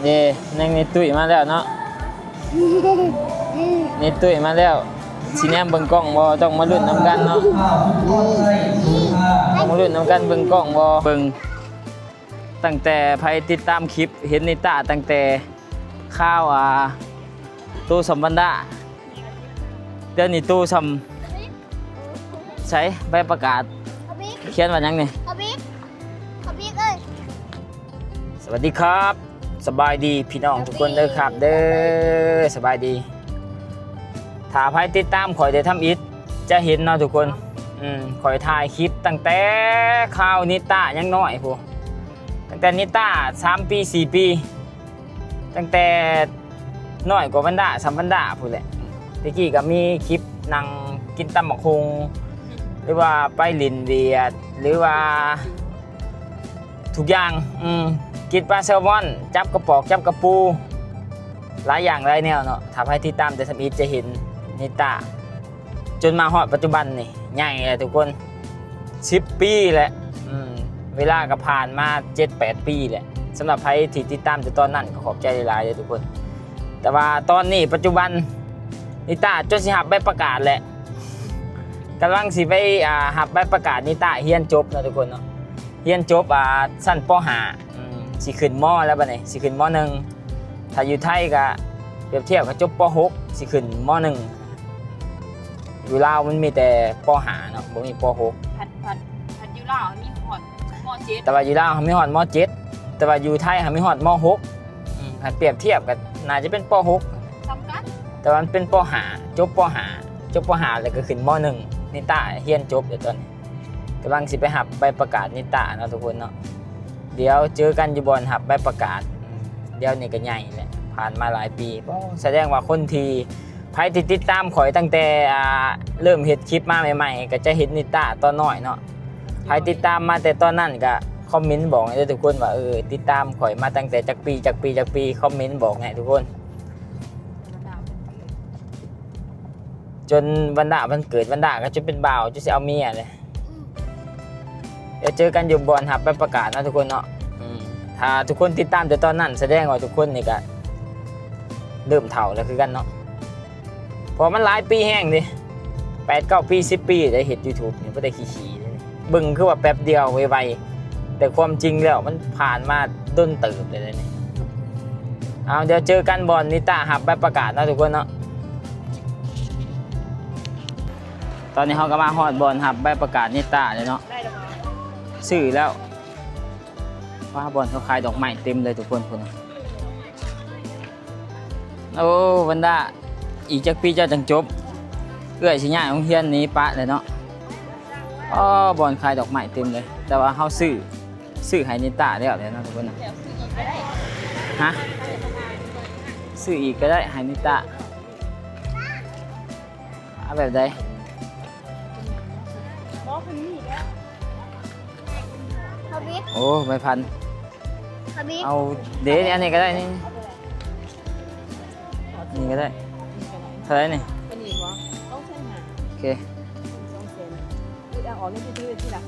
ເອີ ຍັງນິດຕຸ້ຍມາແລ້ວເນາະ ນິດຕຸ້ຍມາແລ້ວ ຊິແນມເບິ່ງກ້ອງບໍ່ ຕ້ອງມາລຸ້ນນຳກັນເນາະ ຕ້ອງມາລຸ້ນນຳກັນເບິ່ງກ້ອງບໍ່ ເບິ່ງ ຕັ້ງແຕ່ໃຜຕິດຕາມຄລິບ ເຫັນນິຕາຕັ້ງແຕ່ຄາວ ອ່າ ໂຕສ່ຳບັນດາ ດຽວນີ້ໂຕສ່ຳ ໃສໃບປະກາດ ຂອງບິກ ຂຽນວ່າຫຍັງນີ້ ຂອງບິກ ຂອງບິກເອີຍ ສະຫວັດດີຄັບ ສະບາຍດີພີ່ນ້ອງທຸກຄົນເດີຄັບເດີ ສະບາຍດີ ຖ້າໃຜຕິດຕາມຂ້ອຍແຕ່ທຳອິດຈະເຫັນເນາະທຸກຄົນ ອືມ ຂ້ອຍຖ່າຍຄລິບຕັ້ງແຕ່ຄາວນິຕາຍັງນ້ອຍພຸ້ນ ຕັ້ງແຕ່ນິຕາສາມປີ ສີ່ປີ ຕັ້ງແຕ່ນ້ອຍກວ່າບັນດາ ສ່ຳບັນດາພຸ້ນແຫຼະ ແຕ່ກີ້ກໍມີຄລິບນັ່ງກິນຕຳບັກຫຸ່ງ ຫຼືວ່າໄປຫຼິ້ນບຽດ ຫຼືວ່າທຸກຢ່າງ ອືມ ກິນປາແຊລມອນ ຈັບກະປອກ ຈັບກະປູ ຫຼາຍຢ່າງຫຼາຍແນວເນາະ ຖ້າໃຜຕິດຕາມແຕ່ທຳອິດຈະເຫັນນິຕາ ຈົນມາຮອດປັດຈຸບັນນີ້ ໃຫຍ່ແລ້ວທຸກຄົນ ສິບປີແລ້ວ ອືມ ເວລາກໍຜ່ານມາເຈັດແປດປີແລ້ວ ສຳລັບໃຜທີ່ຕິດຕາມແຕ່ຕອນນັ້ນກໍຂອບໃຈຫຼາຍໆເດີທຸກຄົນ ແຕ່ວ່າຕອນນີ້ປັດຈຸບັນນິຕາຈົນຊິຮັບໃບປະກາດແລ້ວ ກຳລັງຊິໄປ ອ່າ ຮັບໃບປະກາດນິຕາຮຽນຈົບເນາະທຸກຄົນເນາະ ຮຽນຈົບ ອ່າ ຊັ້ນ ປໍຫ້າ ອືມ ຊິຂຶ້ນ ມ ແລ້ວບັດນີ້ ຊິຂຶ້ນ ມ ໜຶ່ງ ຖ້າຢູ່ໄທກໍປຽບທຽບກັບຈົບ ປໍຫົກ ຊິຂຶ້ນ ມ ໜຶ່ງ ຢູ່ລາວມັນມີແຕ່ ປໍຫ້າ ເນາະ ບໍ່ມີ ປໍຫົກ ພັດ ພັດ ພັດຢູ່ລາວມີຮອດ ມໍເຈັດ ແຕ່ວ່າຢູ່ລາວມີຮອດ ມໍເຈັດ ແຕ່ວ່າຢູ່ໄທຫັ້ນມີຮອດ ມໍຫົກ ອືມ ຄັນປຽບທຽບກໍໜ້າຈະເປັນ ປໍຫົກ ສ່ຳກັນ ແຕ່ວ່າມັນເປັນ ປໍຫ້າ ຈົບ ປໍຫ້າ ຈົບ ປໍຫ້າ ແລ້ວກໍຂຶ້ນ ມໍໜຶ່ງ ນິຕາຮຽນຈົບແລ້ວຕອນນີ້ ກຳລັງຊິໄປຮັບໃບປະກາດນິຕາເນາະທຸກຄົນເນາະ ດຽວເຈີກັນຢູ່ບ່ອນຮັບໃບປະກາດ ດຽວນີ້ກໍໃຫຍ່ແລ້ວ ຜ່ານມາຫຼາຍປີ ໂອ້ ສະແດງວ່າຄົນທີ່ ໃຜທີ່ຕິດຕາມຂ້ອຍຕັ້ງແຕ່ ອ່າ ເລີ່ມເຮັດຄລິບມາໃໝ່ໆ ກໍຈະເຫັນນິຕາຕອນນ້ອຍເນາະ ໃຜຕິດຕາມມາແຕ່ຕອນນັ້ນກໍຄອມເມັນບອກໃຫ້ເດີທຸກຄົນວ່າ ເອີ ຕິດຕາມຂ້ອຍມາຕັ້ງແຕ່ຈັກປີ ຈັກປີ ຈັກປີ ຄອມເມັນບອກໃຫ້ທຸກຄົນ ຈົນວັນດາມັນເກີດ ວັນດາກໍຈົນເປັນບ່າວ ຈົນຊິເອົາເມຍເລີຍ ດຽວເຈີກັນຢູ່ບ່ອນຮັບໃບປະກາດເນາະທຸກຄົນເນາະ ອືມ ຖ້າທຸກຄົນຕິດຕາມແຕ່ຕອນນັ້ນ ສະແດງວ່າທຸກຄົນນີ້ກະເລີ່ມເຖົ້າແລ້ວຄືກັນເນາະ ເພາະມັນຫຼາຍປີແຮງເດ້ ແປດເກົ້າປີ ສິບປີໄດ້ເຮັດຢູທູບນີ້ ບໍ່ໄດ້ຂີ້ໆເດ້ ເບິ່ງຄືວ່າແປັບດຽວໄວໆ ແຕ່ຄວາມຈິງແລ້ວມັນຜ່ານມາດົນເຕີບເລີຍເດ້ນີ້ ເອົາ ດຽວເຈີກັນບ່ອນນິຕາຮັບໃບປະກາດເນາະທຸກຄົນເນາະ ຕອນນີ້ເຮົາກໍມາຮອດບ່ອນຮັບໃບປະກາດນິຕາແລ້ວເນາະ ຊື້ແລ້ວ ວ່າບ່ອນເຂົາຂາຍດອກໄມ້ເຕັມເລີຍທຸກຄົນພຸ້ນ ໂອ້ ວັນດາ ອີກຈັກປີເຈົ້າຈັ່ງຈົບ ເອື້ອຍຊິຍ້າຍໂຮງຮຽນໜີປະແລ້ວເນາະ ອໍ ບ່ອນຂາຍດອກໄມ້ເຕັມເລີຍ ແຕ່ວ່າເຮົາຊື້ ຊື້ໃຫ້ນິຕາແລ້ວແຫຼະເນາະທຸກຄົນນະ ຮະ ຊື້ອີກກໍໄດ້ໃຫ້ນິຕາ ເອົາແບບໃດ ບໍ່ ເພິ່ນມີແລ້ວ ເອົາບິກ ໂອ້ ໃບພັນ ເອົາບິກ ເອົາເດ້ ອັນນີ້ກໍໄດ້ ນີ້ ນີ້ກໍໄດ້ ເທົ່າໃດນີ້ ອັນນີ້ບໍ່ ສອງແສນຫ້າ ໂອເຄ ສອງແສນ ເອົາອອກໃນທີ່ ທີ່ ທີ່ລະ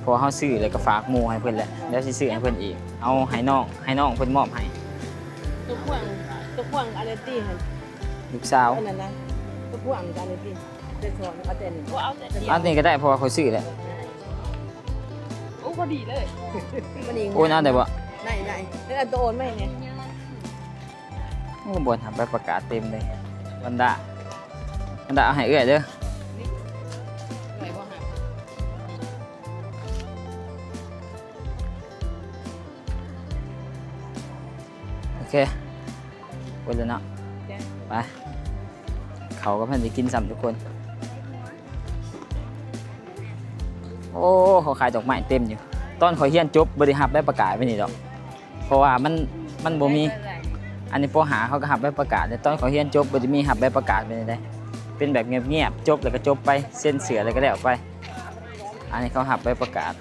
ເພາະວ່າເຮົາຊື້ແລ້ວກໍຝາກໝູ່ໃຫ້ເພິ່ນແຫຼະ ແລ້ວຊິຊື້ໃຫ້ເພິ່ນອີກ ເອົາໃຫ້ນ້ອງ ໃຫ້ນ້ອງເພິ່ນມອບໃຫ້ ຕົວພວງ ຕົວພວງອັນນັ້ນຕິ ລູກສາວ ອັນນັ້ນນະ ຕົວພວງອັນນັ້ນຕິ ແຕ່ສອນ ເອົາແຕ່ນີ້ ບໍ່ເອົາແຕ່ດຽວ ອັນນີ້ກໍໄດ້ ເພາະວ່າຂ້ອຍຊື້ແລ້ວ ໂອ້ ພໍດີເລີຍ ມັນນີ້ ໂອນເອົາໄດ້ບໍ່ ໄດ້ ໄດ້ ແລ້ວເອົາໂຕໂອນມາໃຫ້ແດ່ ໂອ້ ບ່ອນຮັບໃບປະກາດເຕັມເລີຍ ວັນດາ ວັນດາເອົາໃຫ້ເອື້ອຍເດີ ເອື້ອຍບໍ່ຮັບ ໂອເຄ ເບິດແລ້ວເນາະ ໂອເຄ ໄປ ເຂົ້າກໍບໍ່ທັນໄດ້ກິນຊ້ຳທຸກຄົນ ໂອ້ ເຂົາຂາຍດອກໄມ້ເຕັມຢູ່ ຕອນຂ້ອຍຮຽນຈົບບໍ່ໄດ້ຮັບໃບປະກາດແບບນີ້ດອກ ເພາະວ່າມັນ ມັນບໍ່ມີ ອັນນີ້ ປໍຫ້າ ເຂົາກໍຮັບໃບປະກາດ ແຕ່ຕອນຂ້ອຍຮຽນຈົບບໍ່ໄດ້ມີຮັບໃບປະກາດແບບນີ້ເດ້ ເປັນແບບງຽບໆ ຈົບແລ້ວກໍຈົບໄປ ເຊັນເຊື່ອແລ້ວກໍແລ້ວໄປ ອັນນີ້ເຂົາຮັບໃບປະກາດ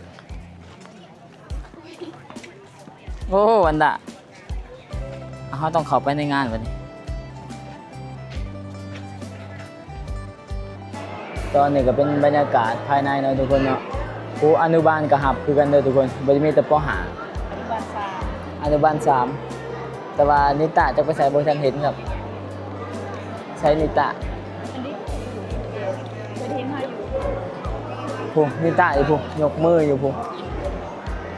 ໂອ້ ວັນດາ ເຮົາຕ້ອງເຂົ້າໄປໃນງານບັດນີ້ ຕອນນີ້ກໍເປັນບັນຍາກາດພາຍໃນເນາະທຸກຄົນເນາະ ຄູອະນຸບານກໍຮັບຄືກັນເດີທຸກຄົນ ບໍ່ໄດ້ມີແຕ່ ປໍຫ້າ ອະນຸບານສາມ ອະນຸບານສາມ ແຕ່ວ່ານິຕະຈັກໄປໃສ ບໍ່ທັນເຫັນຄັບ. ໃສນິຕະ? ພຸ້ນ ນິຕະຢູ່ພຸ້ນ ຍົກມືຢູ່ພຸ້ນ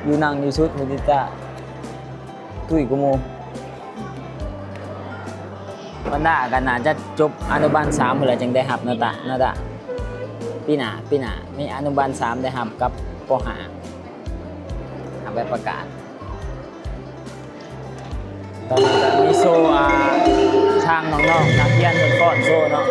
ຢູ່ ນັ່ງຢູ່ສຸດພຸ້ນ ນິຕະ. ຕຸ້ຍກວ່າໝູ່. ວັນດາກໍໜ້າຈະຈົບອະນຸບານສາມພຸ້ນລະ ຈຶ່ງໄດ້ຮັບເນາະຕາ ເນາະຕາ. ປີໜ້າ ປີໜ້າມີອະນຸບານສາມໄດ້ຮັບກັບ ປໍຫ້າ ຮັບໃບປະກາດ. ຕອນນີ້ກໍມີໂຊ ອ່າ ທາງນ້ອງໆ ນັກຮຽນເພິ່ນຟ້ອນໂຊເນາະ.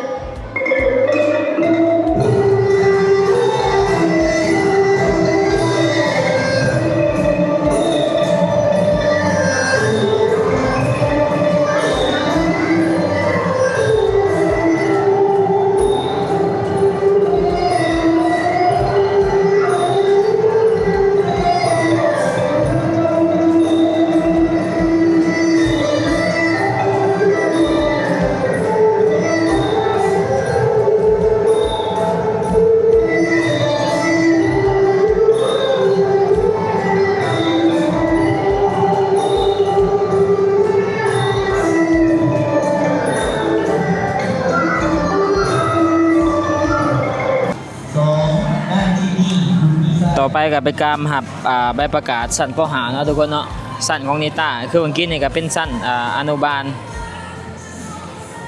ຕໍ່ໄປກໍເປັນການຮັບ ອ່າ ໃບປະກາດຊັ້ນ ປໍຫ້າ ເນາະທຸກຄົນເນາະ. ຊັ້ນຂອງນິຕາ ຄືເມື່ອກີ້ນີ້ກໍເປັນຊັ້ນ ອ່າ ອະນຸບານ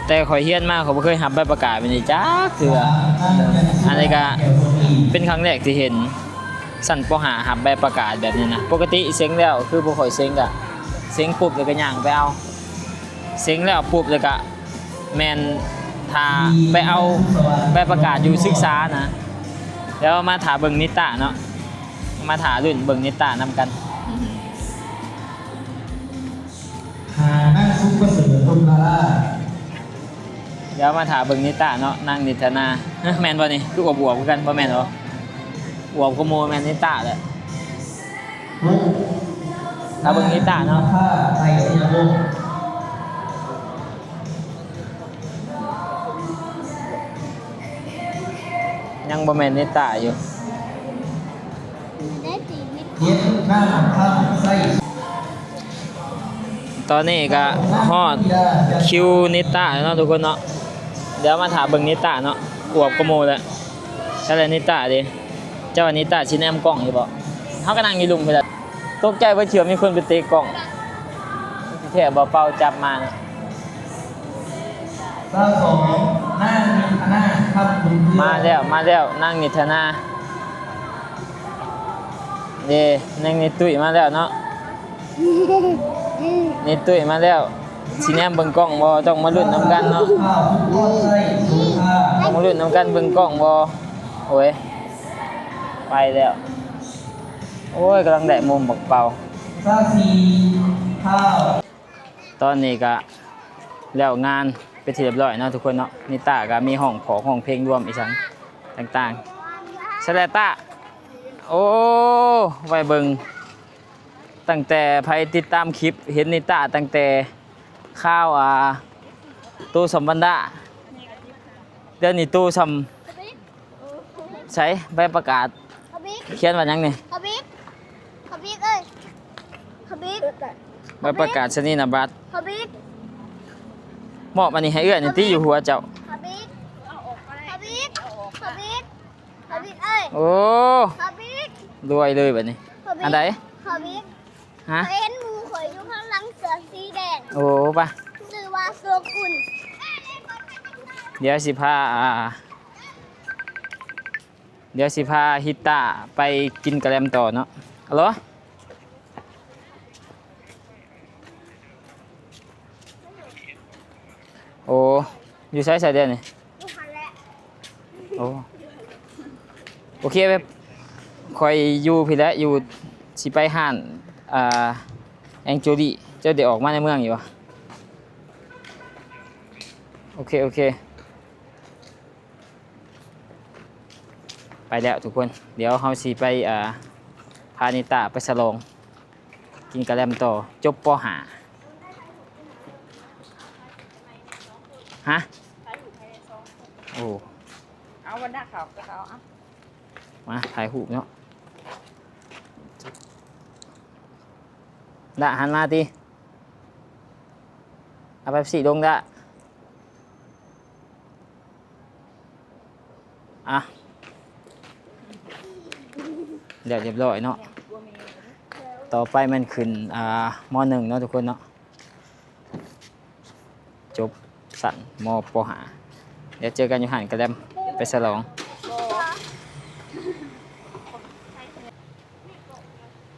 ແຕ່ຂ້ອຍຮຽນມາ ຂ້ອຍບໍ່ເຄີຍຮັບໃບປະກາດແບບນີ້ຈັກເທື່ອ. ອັນນີ້ກໍເປັນຄັ້ງແລກທີ່ເຫັນຊັ້ນ ປໍຫ້າ ຮັບໃບປະກາດແບບນີ້ນະ. ປົກກະຕິເສັງແລ້ວ ຄືພວກຂ້ອຍເສັງ ກະເສັງປຸບ ແລ້ວກໍຍ່າງໄປເອົາ ເສັງແລ້ວປຸບ ແລ້ວກະແມ່ນຖ້າໄປເອົາໃບປະກາດຢູ່ສຶກສານະ. ແລ້ວມາຖ້າເບິ່ງນິຕາເນາະ ມາຖ້າລຸ້ນເບິ່ງນິຕານຳກັນ. ຫານາງສຸກປະເສີດ ລົມລາລາ. ດຽວມາຖ້າເບິ່ງນິຕາເນາະ ນາງນິດທະນາ. ແມ່ນບໍ່ນີ້? ຄືອວບໆຄືກັນ ບໍ່ແມ່ນບໍ່? ອວບກວ່າໝູ່ແມ່ນນິຕາແຫຼະ. ຖ້າເບິ່ງນິຕາເນາະ ຍັງບໍ່ແມ່ນນິຕາຢູ່. ຕອນນີ້ກະຮອດຄິວນິຕາແລ້ວເນາະທຸກຄົນເນາະ. ດຽວມາຖ້າເບິ່ງນິຕາເນາະ ອວບກວ່າໝູ່ແລ້ວ. ໃສລະນິຕາເດ? ເຈົ້າວ່ານິຕາຊິແນມກ້ອງຢູ່ບໍ່? ເຮົາກໍນັ່ງຢູ່ລຸ່ມພຸ້ນແຫຼະ. ຕົກໃຈເບິດ ຄິດວ່າມີຄົນໄປເຕະກ້ອງ. ແທ້ບໍ່ ເປົາຈັບມາເນາະ. ຊາວສອງ ນາງນິດທະນາ ຄຳບຸນເຄືອ. ມາແລ້ວ ມາແລ້ວ ນາງນິດທະນາ. ເດ້ ນາງນິດຕຸ້ຍມາແລ້ວເນາະ. ນິດຕຸ້ຍມາແລ້ວ. ຊິແນມເບິ່ງກ້ອງບໍ່? ຕ້ອງມາລຸ້ນນຳກັນເນາະ. ຕ້ອງມາລຸ້ນນຳກັນເບິ່ງກ້ອງບໍ່? ໂອ້ຍ ໄປແລ້ວ. ໂອ້ຍ ກຳລັງໄດ້ມຸມບັກເປົາ. ຕອນນີ້ກະແລ້ວງານເປັນທີ່ຮຽບຮ້ອຍເນາະທຸກຄົນເນາະ. ນິຕາກະມີຮ້ອງຂອງ ຮ້ອງເພງລວມອີ່ຫຍັງຕ່າງໆ. ສະແລຕາ ໂອ້ ໄວ້ເບິ່ງ ຕັ້ງແຕ່ໃຜຕິດຕາມຄລິບ ເຫັນນິຕາຕັ້ງແຕ່ຄາວ ອ່າ ໂຕສ່ຳບັນດາ. ດຽວນີ້ໂຕສ່ຳ ໃສໃບປະກາດ ຂຽນວ່າຫຍັງນີ້? ຂະບິກ ຂະບິກເອີຍ ຂະບິກ ໃບປະກາດຊະນີນະບັດ. ຂະບິກ ມອບອັນນີ້ໃຫ້ເອື້ອຍນີ້ຕິ ຢູ່ຫົວເຈົ້າ. ຂະບິກ ຂະບິກ ຂະບິກ ຂະບິກເອີຍ. ໂອ້ ຂະບິກ ລວຍເລີຍບັດນີ້. ຂະບິກ ອັນໃດ? ຂະບິກ ຮະ? ຂ້ອຍເຫັນໝູ່ຂ້ອຍຢູ່ຂ້າງຫຼັງເສື້ອສີແດງ. ໂອ້ ປະ ຊື່ວ່າໂຊກຸນ. ດຽວຊິພາ ອ່າ ດຽວຊິພາຮິຕາໄປກິນກະແລັມຕໍ່ເນາະ. ອາໂຫຼ ໂອ້ ຢູ່ໃສຊະດຽວນີ້? ຢູ່ຫັ້ນແຫຼະ. ໂອ້ ໂອເຄ ແບບຂ້ອຍຢູ່ພີ້ແຫຼະ ຢູ່ ຊິໄປຮ້ານ ອ່າ ແອງໂຈລີ. ເຈົ້າໄດ້ອອກມາໃນເມືອງຢູ່ບໍ່? ໂອເຄ ໂອເຄ. ໄປແລ້ວທຸກຄົນ. ດຽວເຮົາຊິໄປ ອ່າ ພານິຕາໄປສະຫຼອງ ກິນກະແລັມຕໍ່ ຈົບ ປໍຫ້າ. ຮະ? ໂອ້ ເອົາວັນດາເຂົາ ເຂົາເອົາ ມາຖ່າຍຮູບເນາະ. ດາ ຫັນມາຕິ. ເອົາເປັບຊີລົງລະ. ອ່ະ ແລ້ວຮຽບຮ້ອຍເນາະ. ຕໍ່ໄປແມ່ນຂຶ້ນ ອ່າ ມໍໜຶ່ງເນາະທຸກຄົນເນາະ. ຈົບຊັ້ນ ມໍ ປໍຫ້າ ດຽວເຈີກັນຢູ່ຮ້ານກະແລັມ ໄປສະຫຼອງ.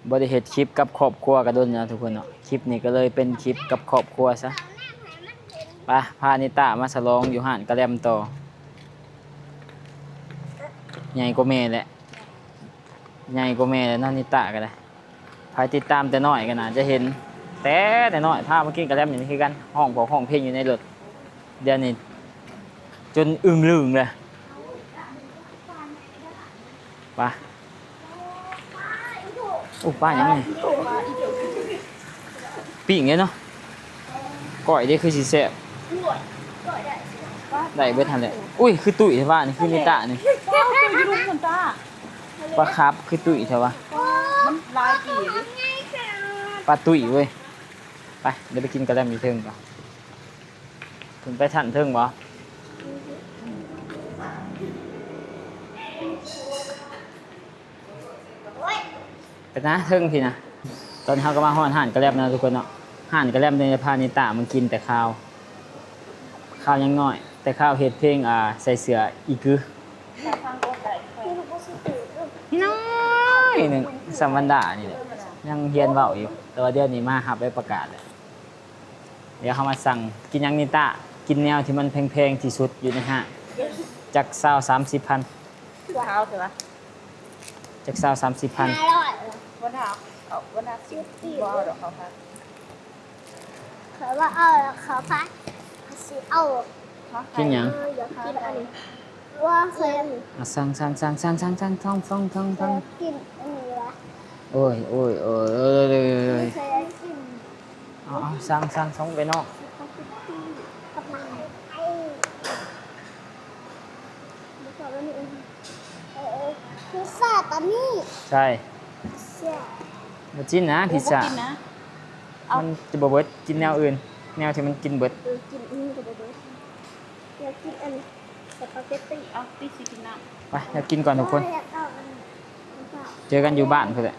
ບໍ່ໄດ້ເຮັດຄລິບກັບຄອບຄົວກະດົນແລ້ວທຸກຄົນເນາະ. ຄລິບນີ້ກະເລີຍເປັນຄລິບກັບຄອບຄົວຊະ. ໄປ ພານິຕາມາສະຫຼອງຢູ່ຮ້ານກະແລັມຕໍ່. ໃຫຍ່ກວ່າແມ່ແຫຼະ ໃຫຍ່ກວ່າແມ່ແລ້ວເນາະ ນິຕາກະໄດ້. ໃຜຕິດຕາມແຕ່ນ້ອຍກະໜ້າຈະເຫັນ ແຕ່ນ້ອຍໆ ພາມາກິນກະແລັມຢູ່ນີ້ຄືກັນ ຮ້ອງພອກຮ້ອງເພງຢູ່ໃນລົດ. ດຽວນີ້ຈົນອຶ່ງລຶ່ງເລີຍ. ປາ ໂອ້ ປາຫຍັງນີ້? ປີ້ງເດ້ເນາະ. ກ້ອຍເດ້ ຄືຊິແຊບ. ໄດ້ເບິດຫັ້ນແຫຼະ. ອຸ້ຍ ຄືຕຸ້ຍແທ້ວະນີ້ ຄືນິຕານີ້. ປາຄາບຄືຕຸ້ຍແທ້ວະ. ມັນຫຼາຍປີເດ້ ປາຕຸ້ຍເວີຍ. ໄປ ດຽວໄປກິນກະແລັມຢູ່ເທິງກ່ອນ. ຂຶ້ນໄປຊັ້ນເທິງບໍ່? ໄປນະເທິງພີ້ນະ. ຕອນນີ້ເຮົາກະມາຮອດຮ້ານກະແລັມແລ້ວທຸກຄົນເນາະ. ຮ້ານກະແລັມນີ້ ພານິຕາມາກິນແຕ່ຄາວ ຄາວຍັງນ້ອຍ ແຕ່ຄາວເຮັດເພງ ອ່າ ໃສ່ເສື້ອອີກື ນ້ອຍໜຶ່ງ ສ່ຳວັນດານີ້ແຫຼະ ຍັງຮຽນເວົ້າຢູ່ ແຕ່ວ່າດຽວນີ້ມາຮັບໃບປະກາດແລ້ວ. ດຽວເຮົາມາສັ່ງ ກິນຫຍັງນິຕາ? ກິນແນວທີ່ມັນແພງໆທີ່ສຸດຢູ່ໃນຮ້ານ ຈັກຊາວສາມສິບພັນ. ຄືຂາວແທ້ວະ ຈັກຊາວສາມສິບພັນ. ຫ້າຮ້ອຍ ບໍ່ເອົາ ເອົາ ບໍ່ເອົາ ສິບ ບໍ່ເອົາດອກ ເຂົ້າຜັດ. ຂ້ອຍວ່າເອົາລະ ເຂົ້າຜັດ ຊິເອົາ. ກິນຫຍັງ? ເອີ ຢາກກິນອັນນີ້ ວ່າເຄີຍ ອ່ະ ສັ່ງໆໆໆໆ ຢາກກິນອັນນີ້ວະ. ໂອ້ຍ ໂອ້ຍ ໂອ້ຍ ເອີຍ ເອີຍ ເອີຍ ເອີຍ ເອີຍ ເອີຍ ເອົາ ເອົາ ສັ່ງໆ ສົ່ງໄປເນາະ. ເອີ ເອີ ພິຊຊາຕອນນີ້ ໃຊ່ ພິຊຊາ ບໍ່ຈິນນະ ພິຊຊາ ບໍ່ກິນນະ. ເອົາ ມັນຈະບໍ່ເບິດ ກິນແນວອື່ນ ແນວທີ່ມັນກິນເບິດ. ເອີ ກິນອັນນີ້ກະບໍ່ເບິດ ຢາກກິນອັນສະປາເກັດຕີ. ເອົາ ຕິຊິກິນນ້ຳ ໄປ ດຽວກິນກ່ອນທຸກຄົນ. ເອີ ຢາກເອົາອັນ ເຈີກັນຢູ່ບ້ານພຸ້ນແຫຼະ.